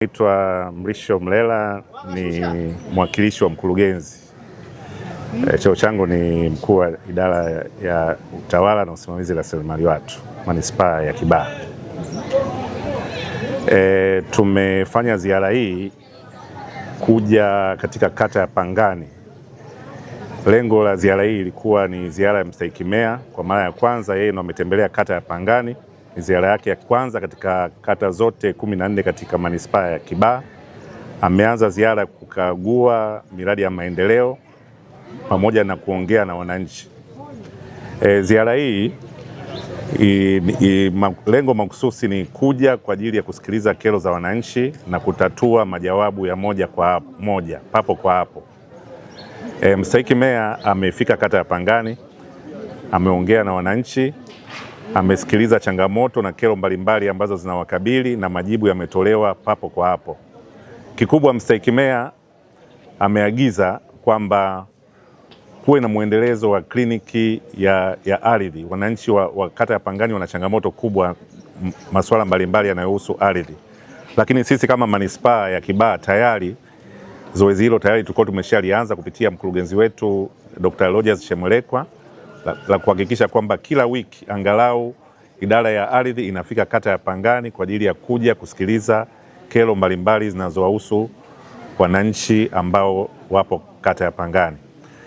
Naitwa Mrisho Mlela, ni mwakilishi wa mkurugenzi. Cheo changu ni mkuu wa idara ya utawala na usimamizi rasilimali watu manispaa ya Kibaha. Tumefanya ziara hii kuja katika kata ya Pangani. Lengo la ziara hii ilikuwa ni ziara ya mstahiki meya. Kwa mara ya kwanza yeye ndo ametembelea kata ya Pangani. Ni ziara yake ya kwanza katika kata zote 14 katika manispaa ya Kibaha. Ameanza ziara kukagua miradi ya maendeleo pamoja na kuongea na wananchi. Ziara hii lengo mahususi ni kuja kwa ajili ya kusikiliza kero za wananchi na kutatua majawabu ya moja kwa moja papo kwa hapo. Mstahiki meya amefika kata ya Pangani, ameongea na wananchi, amesikiliza changamoto na kero mbalimbali ambazo zinawakabili na majibu yametolewa papo kwa hapo. Kikubwa, mstahiki meya ameagiza kwamba kuwe na mwendelezo wa kliniki ya ardhi. Wananchi wa kata ya Pangani wana changamoto kubwa, masuala mbalimbali yanayohusu ardhi, lakini sisi kama manispaa ya Kibaha tayari zoezi hilo tayari tulikuwa tumeshalianza kupitia mkurugenzi wetu Dr. Rogers Shemlekwa la kuhakikisha kwamba kila wiki angalau idara ya ardhi inafika kata ya Pangani kwa ajili ya kuja kusikiliza kero mbalimbali zinazowahusu wananchi ambao wapo kata ya Pangani.